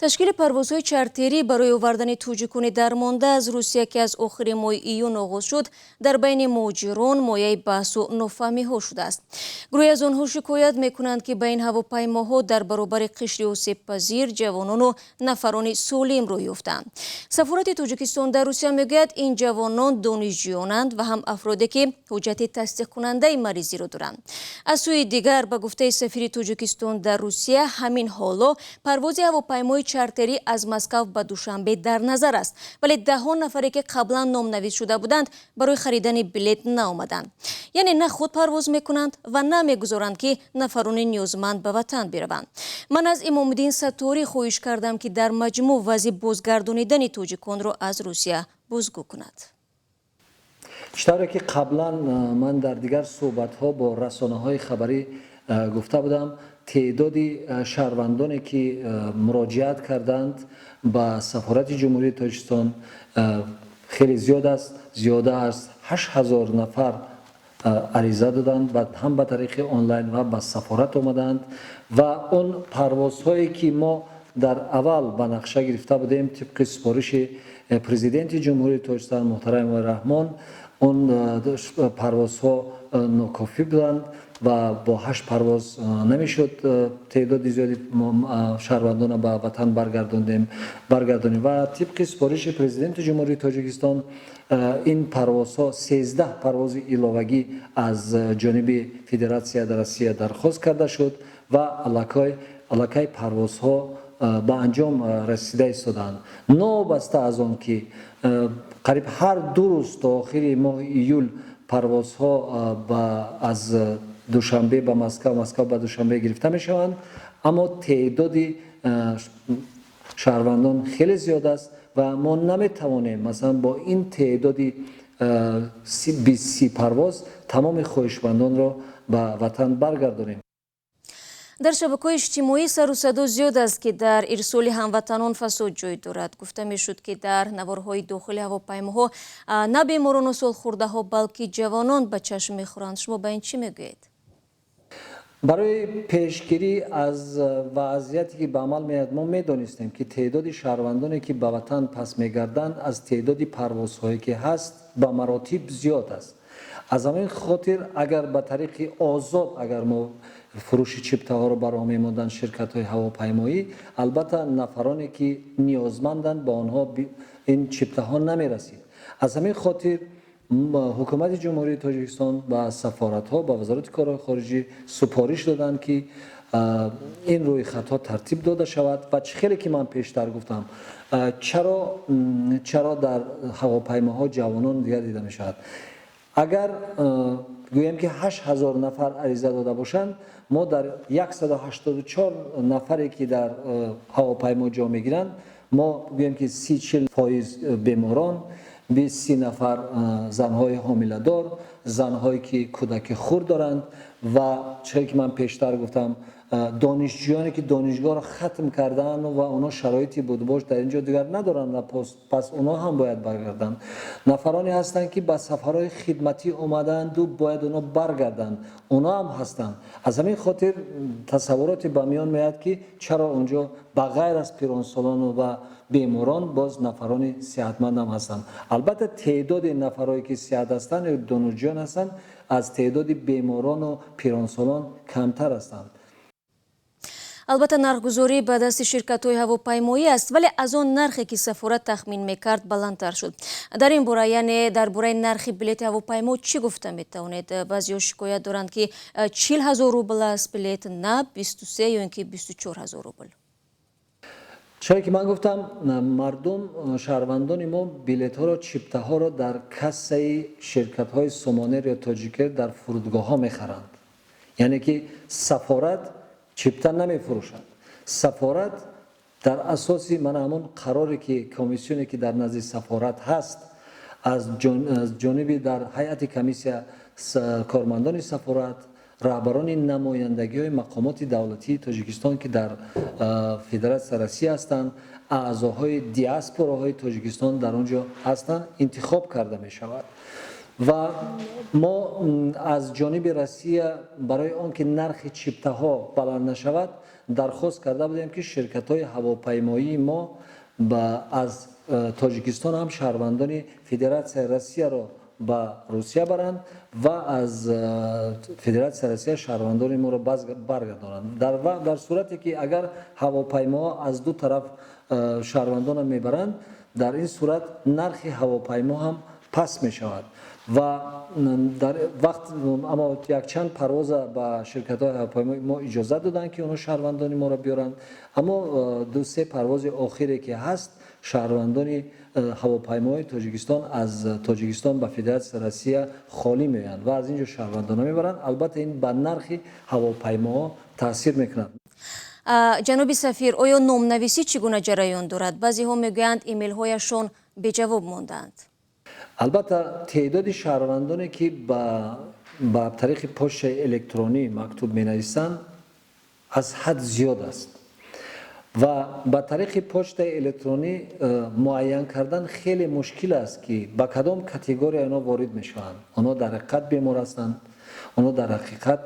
Ташкили парвозҳои чартерӣ барои овардани тоҷикони дармонда аз Русия, ки аз охири моҳи июн оғоз шуд, дар байни муҳоҷирон мояи баҳсу нофаҳмиҳо шудааст. Гурӯҳе аз онҳо шикоят мекунанд, ки ба ин ҳавопаймоҳо дар баробари қишри осебпазир ҷавонону нафарони солим роҳ ёфтаанд. Сафорати Тоҷикистон дар Русия мегӯяд, ин ҷавонон донишҷӯёнанд ва ҳам афроде, ки ҳуҷҷати тасдиқкунандаи маризиро доранд. Аз сӯи дигар, ба гуфтаи сафири Тоҷикистон дар Русия, ҳамин ҳоло парвози ҳавопаймои чартерӣ аз Москав ба Душанбе дар назар аст, вале даҳҳо нафаре, ки қаблан номнавис шуда буданд, барои харидани билет наомаданд. Яъне на худ парвоз мекунанд ва на мегузоранд, ки нафарони ниёзманд ба ватан бираванд. Ман аз Имомуддин Сатторӣ хоҳиш кардам, ки дар маҷмӯъ вазъи бозгардонидани тоҷиконро аз Русия бозгӯ кунад. Чӣ тавре ки қаблан ман дар дигар суҳбатҳо бо расонаҳои хабарӣ гуфта будам, теъдоди шаҳрвандоне, ки муроҷиат карданд ба сафорати Ҷумҳурии Тоҷикистон, хеле зиёд аст. Зиёда аз 8000 нафар ариза доданд ва ҳам ба тариқи онлайн ва ба сафорат омаданд. Ва он парвозҳое, ки мо дар аввал ба нақша гирифта будем, тибқи супориши Президенти Ҷумҳурии Тоҷикистон муҳтарам Эмомалӣ Раҳмон, он парвозҳо нокофӣ буданд ва бо ҳашт парвоз намешуд теъдоди зиёди шаҳрвандонро ба ватан баргардонем. Ва тибқи супориши Президенти Ҷумҳурии Тоҷикистон ин парвозҳо, 13 парвози иловагӣ аз ҷониби Федератсияи Россия дархост карда шуд ва аллакай парвозҳо ба анҷом расида истодаанд. Новобаста аз он ки қариб ҳар 2 рӯз то охири моҳи июл парвозҳо аз Душанбе ба Москав, Москав ба Душанбе гирифта мешаванд, аммо теъдоди шаҳрвандон хеле зиёд аст ва мо наметавонем, масалан, бо ин теъдоди 20-30 парвоз тамоми хоҳишмандонро ба ватан баргардонем. Дар шабакаҳои иҷтимоӣ сару садо зиёд аст, ки дар ирсоли ҳамватанон фасод ҷой дорад. Гуфта мешуд, ки дар наворҳои дохили ҳавопаймоҳо на беморону солхӯрдаҳо, балки ҷавонон ба чашм мехӯранд. Шумо ба ин чӣ мегӯед? Барои пешгирӣ аз вазъияте, ки ба амал меояд, мо медонистем, ки теъдоди шаҳрвандоне, ки ба ватан пас мегарданд, аз теъдоди парвозҳое, ки ҳаст, ба маротиб зиёд аст. Аз ҳамин хотир, агар ба тариқи озод, агар мо фурӯши чиптаҳоро ба роҳ мемонданд ширкатҳои ҳавопаймоӣ, албатта, нафароне, ки ниёзманданд, ба онҳо ин чиптаҳо намерасид. Аз ҳамин хотир ҳукумати Ҷумҳурии Тоҷикистон ба сафоратҳо, ба Вазорати корҳои хориҷӣ супориш доданд, ки ин рӯйхатҳо тартиб дода шавад. Ва чӣ хеле ки ман пештар гуфтам, чаро дар ҳавопаймоҳо ҷавонон дигар дида мешавад? Агар гӯем, ки 8000 нафар ариза дода бошанд, мо дар 184 нафаре, ки дар ҳавопаймо ҷо мегиранд, мо гӯем, ки 30-40% беморон, 20-30 нафар занҳои ҳомиладор, занҳое, ки кӯдаки хурд доранд, ва чизе ки ман пештар гуфтам, донишҷӯёне, ки донишгоҳро хатм кардаанд ва онҳо шароити будубош дар ин ҷо дигар надоранд ва пас онҳо ҳам бояд баргарданд. Нафароне ҳастанд, ки ба сафарҳои хидматӣ омадаанду бояд онҳо баргарданд, онҳо ҳам ҳастанд. Аз ҳамин хотир тасаввуроте ба миён меояд, ки чаро онҷо ба ғайр аз пиронсолону ва беморон боз нафарони сиҳатманд ҳам ҳастанд. Албатта, теъдоди нафарое, ки сиҳат ҳастанд ё донишҷӯён ҳастанд, аз теъдоди беморону пиронсолон камтар ҳастанд. Албатта, нархгузорӣ ба дасти ширкатҳои ҳавопаймоӣ аст, вале аз он нархе, ки сафорат тахмин мекард, баландтар шуд. Дар ин бора, яъне дар бораи нархи билети ҳавопаймо, чӣ гуфта метавонед? Баъзеҳо шикоят доранд, ки 40 000 рубл аст билет, на 23 ё ин ки 24 000 рубл. Чаро ки ман гуфтам, мардум, шаҳрвандони мо билетҳоро, чиптаҳоро дар кассаи ширкатҳои Сомонер ё Тоҷикэр дар фурудгоҳҳо мехаранд. Яъне ки сафорат чипта намефурӯшад. Сафорат дар асоси мана ҳамон қароре, ки комиссионе, ки дар назди сафорат ҳаст, аз ҷониби дар ҳайати комиссия кормандони сафорат, раҳбарони намояндагиҳои мақомоти давлатии Тоҷикистон, ки дар Федератсияи Россия ҳастанд, аъзоҳои диаспораҳои Тоҷикистон дар он ҷо ҳастанд, интихоб карда мешавад. Ва мо аз ҷониби Россия барои он ки нархи чиптаҳо баланд нашавад. Дархост карда будем, ки ширкатҳои ҳавопаймоии мо аз Тоҷикистон ҳам шаҳрвандони Федератсияи Россияро ба Русия баранд ва аз Федератсияи Россия шаҳрвандони моро баргардонанд. Дар сурате ки агар ҳавопаймоҳо аз ду тараф шаҳрвандонро мебаранд, дар ин сурат нархи ҳавопаймо ҳам паст мешавад. Ва дар вақт, аммо якчанд парвоза ба ширкатҳои ҳавопаймои мо иҷозат доданд, ки онҳо шаҳрвандони моро биёранд, аммо 2-3 парвози охире ки ҳаст, шаҳрвандони ҳавопаймои Тоҷикистон аз Тоҷикистон ба Федератсияи Россия холӣ меоянд ва аз ин ҷо шаҳрвандонро мебаранд. Албатта, ин ба нархи ҳавопаймоҳо таъсир мекунад. Ҷаноби сафир, оё номнависӣ чӣ гуна ҷараён дорад? Баъзеҳо мегӯянд, имейлҳояшон беҷавоб мондаанд. Албатта, теъдоди шаҳрвандоне, ки ба тариқи почтаи электронӣ мактуб менависанд, аз ҳад зиёд аст ва ба тариқи почтаи электронӣ муайян кардан хеле мушкил аст, ки ба кадом категория онҳо ворид мешаванд. Онҳо дар ҳақиқат бемор ҳастанд, онҳо дар ҳақиқат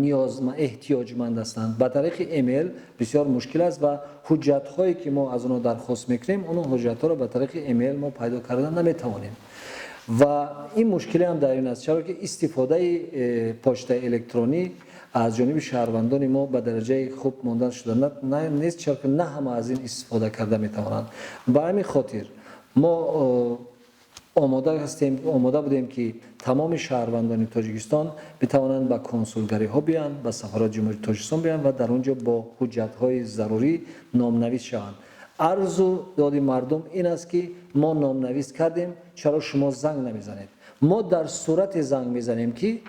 ниёз эҳтиёҷманд ҳастанд. Ба тариқи эмейл бисёр мушкил аст ва ҳуҷҷатҳое, ки мо аз онҳо дархост мекунем, он ҳуҷҷатҳоро ба тариқи эмейл мо пайдо кардан наметавонем. Ва ин мушкиле ҳам дар ин аст, чаро ки истифодаи почтаи электронӣ аз ҷониби шаҳрвандони мо ба дараҷаи хуб монда шуда нест, чаро ки на ҳама аз ин истифода карда метавонанд. Ба ҳамин хотир мо омода ҳастем, омода будем, ки тамоми шаҳрвандони Тоҷикистон битавонанд ба консулгариҳо биёянд, ба сафорати Ҷумҳурии Тоҷикистон биёянд ва дар он ҷо бо ҳуҷҷатҳои зарурӣ номнавис шаванд. Арзу доди мардум ин аст, ки мо номнавис кардем, чаро шумо занг намезанед? Мо дар сурате занг мезанем, ки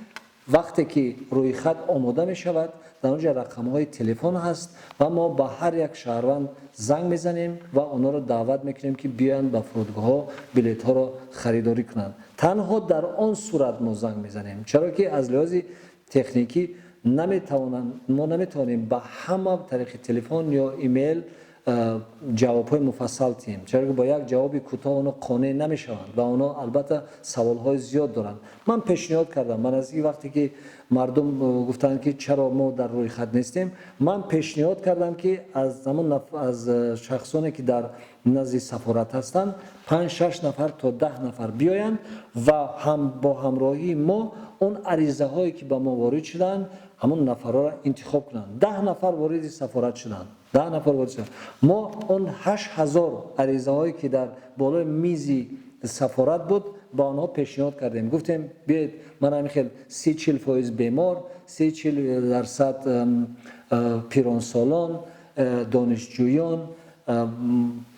вақте ки рӯйхат омода мешавад, дар он ҷо рақамҳои телефон ҳаст ва мо ба ҳар як шаҳрванд занг мезанем ва онҳоро даъват мекунем, ки биёянд ба фурудгоҳҳо, билетҳоро харидорӣ кунанд. Танҳо дар он сурат мо занг мезанем, чаро ки аз лиҳози техникӣ наметавонанд, мо наметавонем ба ҳама тариқи телефон ё имейл ҷавобҳои муфассал диҳем, чаро ки бо як ҷавоби кӯтоҳ онҳо қонеъ намешаванд ва онҳо албатта саволҳои зиёд доранд. Ман пешниҳод кардам, ман аз ин вақте ки мардум гуфтанд, ки чаро мо дар рӯйхат нестем, ман пешниҳод кардам, ки аз ҳамон аз шахсоне, ки дар назди сафорат ҳастанд, 5-6 нафар то 10 нафар биёянд ва ҳам бо ҳамроҳии мо он аризаҳое, ки ба мо ворид шуданд, ҳамон нафарҳоро интихоб кунанд. 10 нафар вориди сафорат шуданд, 10 нафар ворид шуданд. Мо он 8000 аризаҳое, ки дар болои мизи сафорат буд, ба онҳо пешниҳод кардем, гуфтем: биёед, ман ҳамин хел 30-40% бемор, 30-40% пиронсолон, донишҷӯён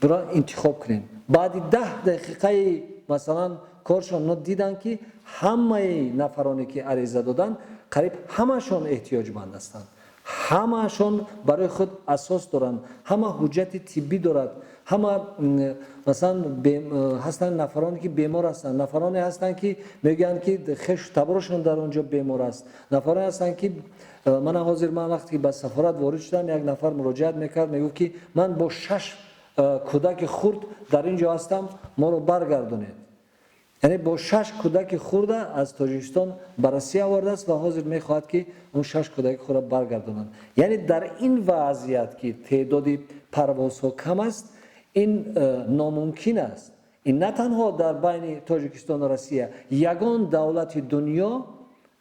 бира интихоб кунем. Баъди 10 дақиқаи масалан коршон онҳо диданд, ки ҳамаи нафароне, ки ариза доданд, қариб ҳамашон эҳтиёҷманд ҳастанд, ҳамаашон барои худ асос доранд, ҳама ҳуҷҷати тиббӣ дорад, ҳама масалан ҳастанд нафароне, ки бемор ҳастанд, нафароне ҳастанд, ки мегӯянд, ки хешу таборошон дар он ҷо бемор аст, нафароне ҳастанд, ки мана ҳозир ман вақте ки ба сафорат ворид шудам, як нафар муроҷиат мекард, мегуфт, ки ман бо шаш кӯдаки хурд дар ин ҷо ҳастам, моро баргардонед. Яъне бо шаш кӯдаки хурда аз Тоҷикистон ба Россия овардааст ва ҳозир мехоҳад, ки он шаш кӯдаки худро баргардонанд. Яъне дар ин вазъият, ки теъдоди парвозҳо кам аст, ин номумкин аст. Ин на танҳо дар байни Тоҷикистону Россия, ягон давлати дунё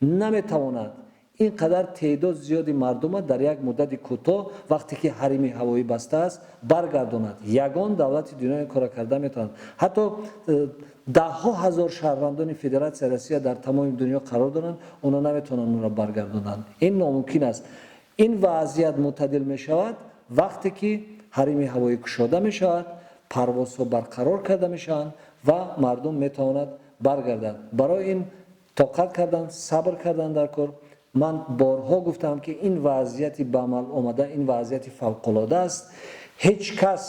наметавонад ин қадар теъдод зиёди мардума дар як муддати кӯтоҳ, вақте ки ҳарими ҳавоӣ баста аст, баргардонад. Ягон давлати дунё ин корро карда метавонад. Ҳатто даҳҳо ҳазор шаҳрвандони Федератсияи Россия дар тамоми дунё қарор доранд, онҳо наметавонанд онро баргардонанд. Ин номумкин аст. Ин вазъият мӯътадил мешавад, вақте ки ҳарими ҳавоӣ кушода мешавад, парвозҳо барқарор карда мешаванд ва мардум метавонад баргардад. Барои ин тоқат кардан, сабр кардан дар кор. Ман борҳо гуфтам, ки ин вазъияти ба амал омада, ин вазъияти фавқулода аст. Ҳеҷ кас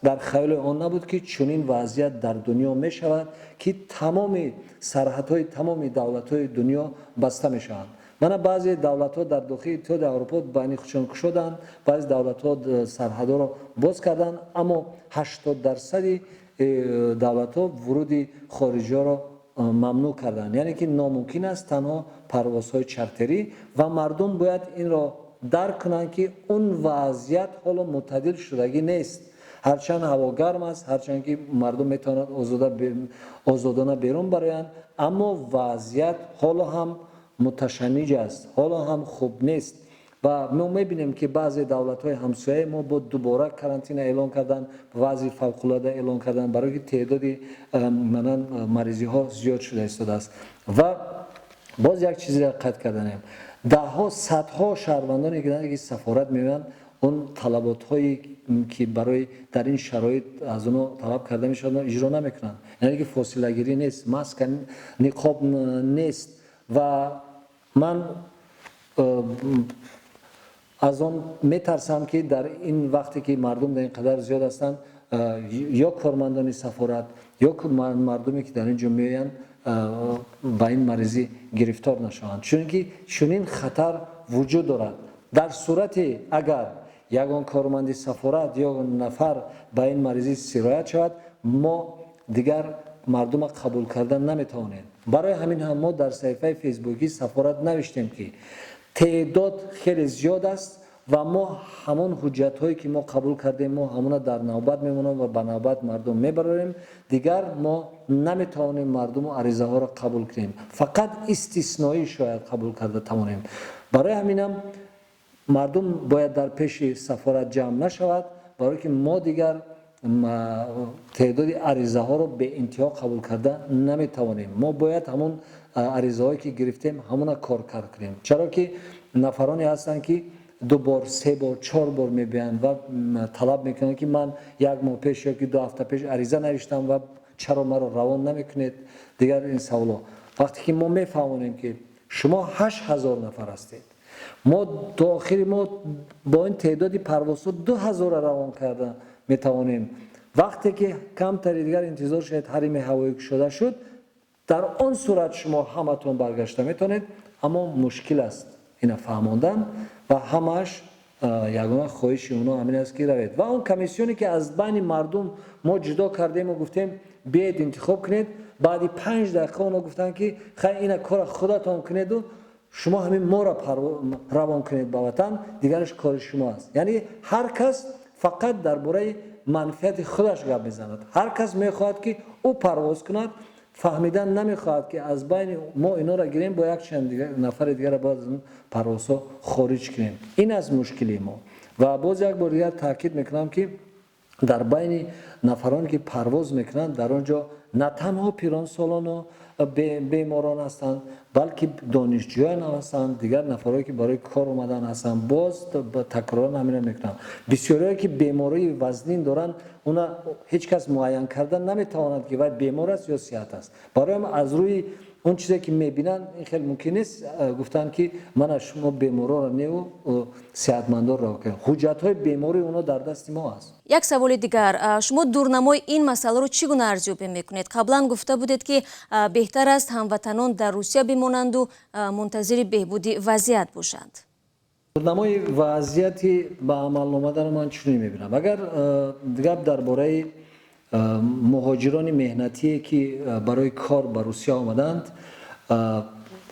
дар хаёли он набуд, ки чунин вазъият дар дунё мешавад, ки тамоми сарҳадҳои тамоми давлатҳои дунё баста мешаванд. Мана баъзе давлатҳо дар дохили Иттиҳоди Аврупо байни худшон кушоданд, баъзе давлатҳо сарҳадҳоро боз карданд, аммо 80%-и давлатҳо вуруди хориҷиҳоро мамнӯъ карданд. Яъне ки номумкин аст, танҳо парвозҳои чартерӣ ва мардум бояд инро Дарк кунанд, ки он вазъият ҳоло мӯътадил шудагӣ нест. Ҳарчанд ҳаво гарм аст, ҳарчанд ки мардум метавонанд озодона берун бароянд, аммо вазъият ҳоло ҳам муташанниҷ аст, ҳоло ҳам хуб нест. Ва мо мебинем, ки баъзе давлатҳои ҳамсояи мо бо дубора карантина эълон карданд, вазъи фавқулода эълон карданд, барои ки теъдоди манан маризиҳо зиёд шуда истодааст. Ва боз як чизеро қайд карданем: даҳҳо, садҳо шаҳрвандоне, ки сафорат меоянд, он талаботҳое, ки барои дар ин шароит аз онҳо талаб карда мешавад, иҷро намекунанд. Яъне ки фосилагирӣ нест, маска, ниқоб нест. Ва ман аз он метарсам, ки дар ин вақте ки мардум дар ин қадар зиёд ҳастанд, ё кормандони сафорат, ё мардуме, ки дар ин ҷо меоянд, ба ин маризӣ гирифтор нашаванд, чунки чунин хатар вуҷуд дорад. Дар сурате агар ягон корманди сафорат ё нафар ба ин маризӣ сироят шавад, мо дигар мардума қабул кардан наметавонем. Барои ҳамин ҳам мо дар саҳифаи фейсбукии сафорат навиштем, ки теъдод хеле зиёд аст ва мо ҳамон ҳуҷҷатҳое, ки мо қабул кардем, мо ҳамона дар навбат мемонем ва ба навбат мардум мебарорем. Дигар мо наметавонем мардуму аризаҳоро қабул кунем, фақат истисноӣ шояд қабул карда тавонем. Барои ҳаминам мардум бояд дар пеши сафорат ҷамъ нашавад, барое ки мо дигар теъдоди аризаҳоро беинтиҳо қабул карда наметавонем. Мо бояд ҳамон аризаҳое, ки гирифтем, ҳамона коркард кунем, чаро ки нафароне ҳастанд, ки 2 бор, 3 бор, 4 бор мебиёянд ва талаб мекунанд, ки ман як моҳ пеш ё ки 2 ҳафта пеш ариза навиштам ва чаро маро равон намекунед? Дигар ин саволҳо. Вақте ки мо мефаҳмонем, ки шумо 8000 нафар ҳастед, мо то охири мо бо ин теъдоди парвозҳо 2000 равон карда метавонем. Вақте ки камтари дигар интизор шавед, ҳарими ҳавоӣ кушода шуд, дар он сурат шумо ҳаматон баргашта метавонед, аммо мушкил аст ина фаҳмондан ва ҳамааш ягона хоҳиши онҳо ҳамин аст, ки равед. Ва он комиссионе, ки аз байни мардум мо ҷудо кардему гуфтем, биед, интихоб кунед, баъди 5 дақиқа онҳо гуфтанд, ки хай, ина кора худатон кунеду шумо ҳамин моро равон кунед ба ватан, дигараш кори шумо аст. Яъне ҳар кас фақат дар бораи манфиати худаш гап мезанад. Ҳар кас мехоҳад, ки ӯ парвоз кунад, фаҳмидан намехоҳад, ки аз байни мо инҳоро гирем, бо як чанд нафари дигарро бояд аз парвозҳо хориҷ кунем. Ин аст мушкили мо. Ва боз як бор дигар таъкид мекунам, ки дар байни нафароне, ки парвоз мекунанд, дар он ҷо на танҳо пиронсолону беморон ҳастанд, балки донишҷӯён ҳастанд, дигар нафарое, ки барои кор омадан ҳастанд. Боз такроран ҳамина мекунам: бисёриое, ки бемории вазнин доранд, уна ҳеҷ кас муайян карда наметавонад, ки вай бемор аст ё сиҳат аст. Барои ҳам аз рӯи он чизе, ки мебинанд, ин хеле мумкин нест гуфтанд, ки мана шумо беморро неу сиҳатмандонро. Ҳуҷҷатҳои бемории онҳо дар дасти мо аст. Як саволи дигар: шумо дурнамои ин масъаларо чӣ гуна арзёбӣ мекунед? Қаблан гуфта будед, ки беҳтар аст ҳамватанон дар Русия бимонанду мунтазири беҳбуди вазъият бошанд. Дурнамои вазъияти ба амал омадаро ман чунин мебинам: агар гап дар бораи муҳоҷирони меҳнатие, ки барои кор ба Русия омаданд,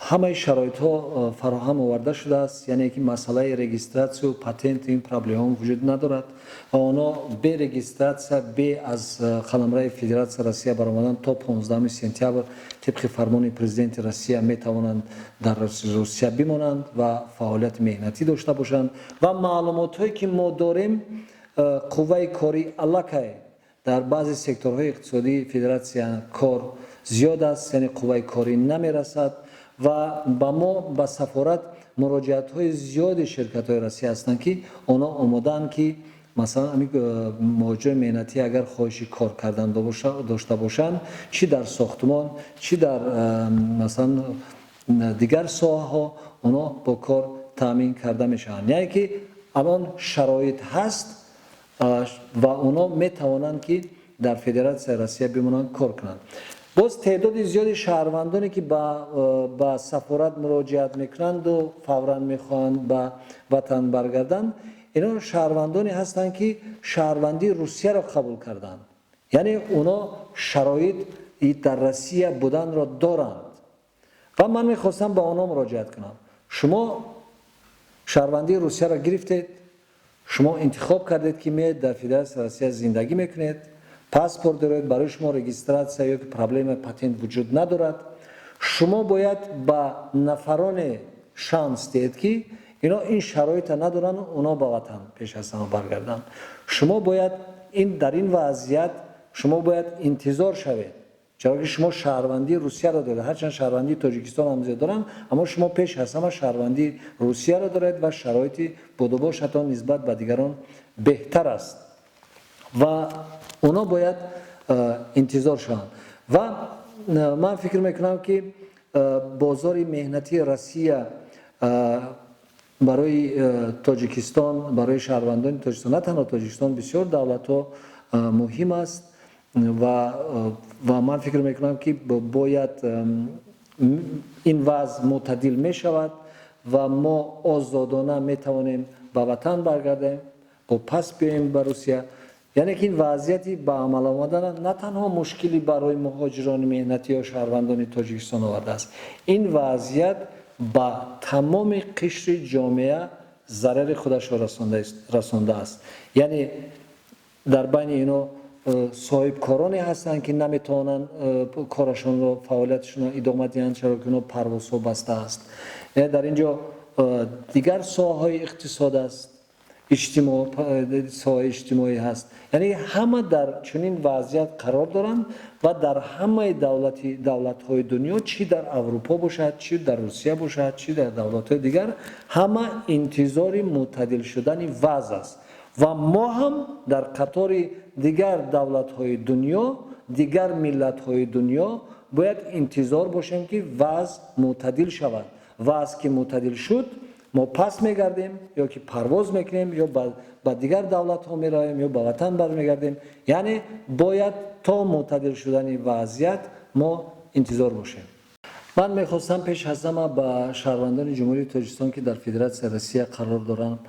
ҳамаи шароитҳо фароҳам оварда шудааст, яъне ки масъалаи регистратсию патент, ин проблемаҳо вуҷуд надорад ва онҳо бе регистратсия, бе аз қаламрави Федератсияи Россия баромадан то 15 сентябр тибқи фармони президенти Россия метавонанд дар Русия бимонанд ва фаъолияти меҳнатӣ дошта бошанд. Ва маълумотҳое, ки мо дорем, қувваи корӣ аллакай дар баъзе секторҳои иқтисодии федератсия кор зиёд аст, яъне қувваи корӣ намерасад. Ва ба мо, ба сафорат, муроҷиатҳои зиёди ширкатҳои Россия ҳастанд, ки онҳо омодаанд, ки масалан ҳамин муҳоҷирони меҳнатӣ агар хоҳиши кор кардан дошта бошанд, чӣ дар сохтмон, чӣ дар масалан дигар соҳаҳо, онҳо бо кор таъмин карда мешаванд. Яъне ки алон шароит ҳаст ва онҳо метавонанд, ки дар Федератсияи Россия бимонанд, кор кунанд. Боз теъдоди зиёди шаҳрвандоне, ки ба сафорат муроҷиат мекунанду фавран мехоҳанд ба ватан баргарданд, инҳо шаҳрвандоне ҳастанд, ки шаҳрвандии Русияро қабул карданд, яъне онҳо шароит дар Россия буданро доранд. Ва ман мехостам ба онҳо муроҷиат кунам: шумо Шаҳрвандии Русияро гирифтед, шумо интихоб кардед, ки меоед, дар Федератсияи Россия зиндагӣ мекунед, паспорт доред, барои шумо регистрация ё ки проблемаи патент вуҷуд надорад. Шумо бояд ба нафароне шанс диҳед, ки ино ин шароита надоранд, оно ба ватан пеш аз ҳама баргарданд. Шумо бояд ин дар ин вазъият шумо бояд интизор шавед, чаро ки шумо шаҳрвандии Русияро доред. Ҳарчанд шаҳрвандии Тоҷикистон ҳам зиёд доранд, аммо шумо пеш аз ҳама шаҳрвандии Русияро доред ва шароити будубошатон нисбат ба дигарон беҳтар аст ва оно бояд интизор шаванд. Ва ман фикр мекунам, ки бозори меҳнатии Россия барои Тоҷикистон, барои шаҳрвандони Тоҷикистон, на танҳо Тоҷикистон, бисёр давлатҳо муҳим аст ва ман фикр мекунам, ки бояд ин вазъ мӯътадил мешавад ва мо озодона метавонем ба ватан баргардем, бо пас биёем ба Русия. Яъне ки ин вазъияти ба амал омадана на танҳо мушкилӣ барои муҳоҷирони меҳнатӣ ё шаҳрвандони Тоҷикистон овардааст, ин вазъият ба тамоми қишри ҷомеа зарари худашро расондааст. Яъне дар байни ино соҳибкороне ҳастанд, ки наметавонанд корашонро, фаъолияташонро идома диҳанд, чаро ки оно парвозҳо баста аст. Дар ин ҷо дигар соҳаҳои иқтисод аст, соҳаи иҷтимоӣ ҳаст. Яъне ҳама дар чунин вазъият қарор доранд ва дар ҳамаи давлатҳои дунё, чӣ дар Аврупо бошад, чӣ дар Русия бошад, чӣ дар давлатҳои дигар, ҳама интизори мӯътадил шудани вазъ аст ва мо ҳам дар қатори дигар давлатҳои дунё, дигар миллатҳои дунё бояд интизор бошем, ки вазъ мӯътадил шавад. Вазъ ки мӯътадил шуд, мо пас мегардем ё ки парвоз мекунем, ё ба дигар давлатҳо меравем, ё ба ватан бармегардем. Яъне бояд то мӯътадил шудани вазъият мо интизор бошем. Ман мехостам пеш аз ҳама ба шаҳрвандони Ҷумҳурии Тоҷикистон, ки дар Федератсияи Россия қарор доранд,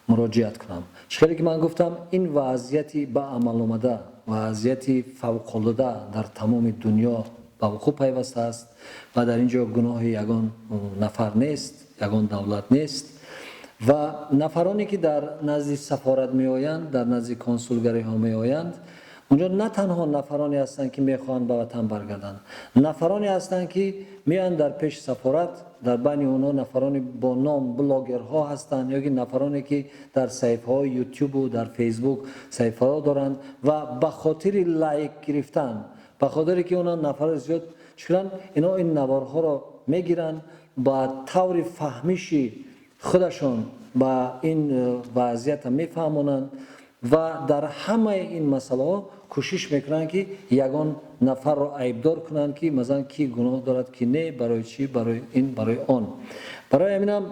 муроҷиат кунам. Чӣ хеле ки ман гуфтам, ин вазъияти ба амал омада, вазъияти фавқулода дар тамоми дунё ба вуқӯъ пайваста аст ва дар ин ҷо гуноҳи ягон нафар нест, ягон давлат нест. Ва нафароне ки дар назди сафорат меоянд, дар назди консулгариҳо меоянд, унҷо на танҳо нафароне ҳастанд, ки мехоҳанд ба ватан баргарданд, нафароне ҳастанд, ки меоянд дар пеши сафорат. Дар байни онҳо нафароне бо ном блогерҳо ҳастанд ё ки нафароне, ки дар саҳифаҳои Ютубу дар Фейсбук саҳифаҳо доранд ва ба хотири лайк гирифтан, ба хотире ки онҳо нафари зиёд чунан, ино ин наворҳоро мегиранд, ба таври фаҳмиши худашон ба ин вазъията мефаҳмонанд ва дар ҳамаи ин масъалаҳо кӯшиш мекунанд, ки ягон нафарро айбдор кунанд, ки масалан ки гуноҳ дорад, ки не, барои чӣ, барои ин, барои он. Барои ҳаминам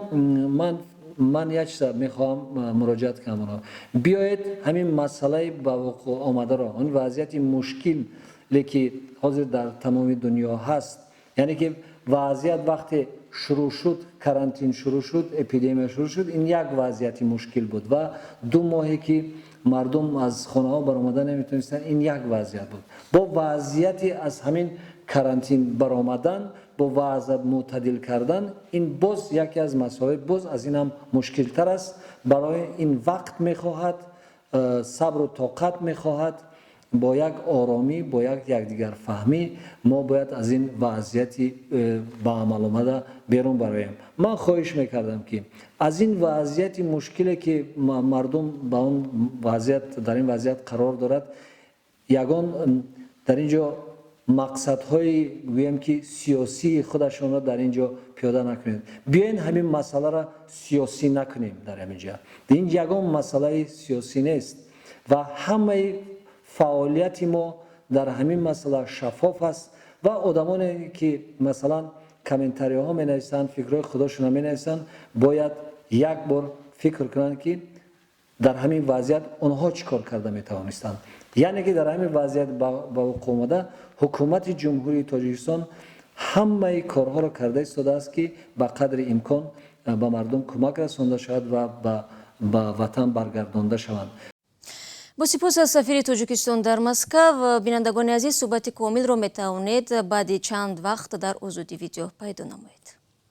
ман як чиза мехоҳам муроҷиат кунам. Биёед, ҳамин масъалаи ба вуқӯъ омадаро, он вазъияти мушкиле, ки ҳозир дар тамоми дунё ҳаст, яъне ки вазъият вақте шурӯъ шуд, карантин шурӯъ шуд, эпидемия шурӯъ шуд, ин як вазъияти мушкил буд ва 2 моҳе ки мардум аз хонаҳо баромада наметавонистанд, ин як вазъият буд. Бо вазъияти аз ҳамин карантин баромадан, бо вазъ мӯътадил кардан, ин боз яке аз масоил, боз аз ин ҳам мушкилтар аст. Барои ин вақт мехоҳад, сабру тоқат мехоҳад. Бо як оромӣ, бо як якдигарфаҳмӣ мо бояд аз ин вазъияти ба амал омада берун бароем. Ман хоҳиш мекардам, ки аз ин вазъияти мушкиле, ки мардум ба он вазъият, дар ин вазъият қарор дорад, ягон дар ин ҷо мақсадҳои, гӯем ки, сиёсии худашонро дар ин ҷо пиёда накунед. Биёен, ҳамин масъаларо сиёсӣ накунем. Дар ҳамин ҷо ин ягон масъалаи сиёсӣ нест ва ҳамаи фаъолияти мо дар ҳамин масъала шаффоф аст. Ва одамоне ки масалан комментариҳо менависанд, фикрҳои худошонро менависанд, бояд як бор фикр кунанд, ки дар ҳамин вазъият онҳо чӣ кор карда метавонистанд. Яъне ки дар ҳамин вазъият ба вуқӯъ омада ҳукумати Ҷумҳурии Тоҷикистон ҳамаи корҳоро карда истодааст, ки ба қадри имкон ба мардум кӯмак расонда шавад ва ба ватан баргардонда шаванд. Бо сипос аз сафири Тоҷикистон дар Москав. Бинандагони азиз, суҳбати комилро метавонед баъди чанд вақт дар Озодӣ Видео пайдо намоед.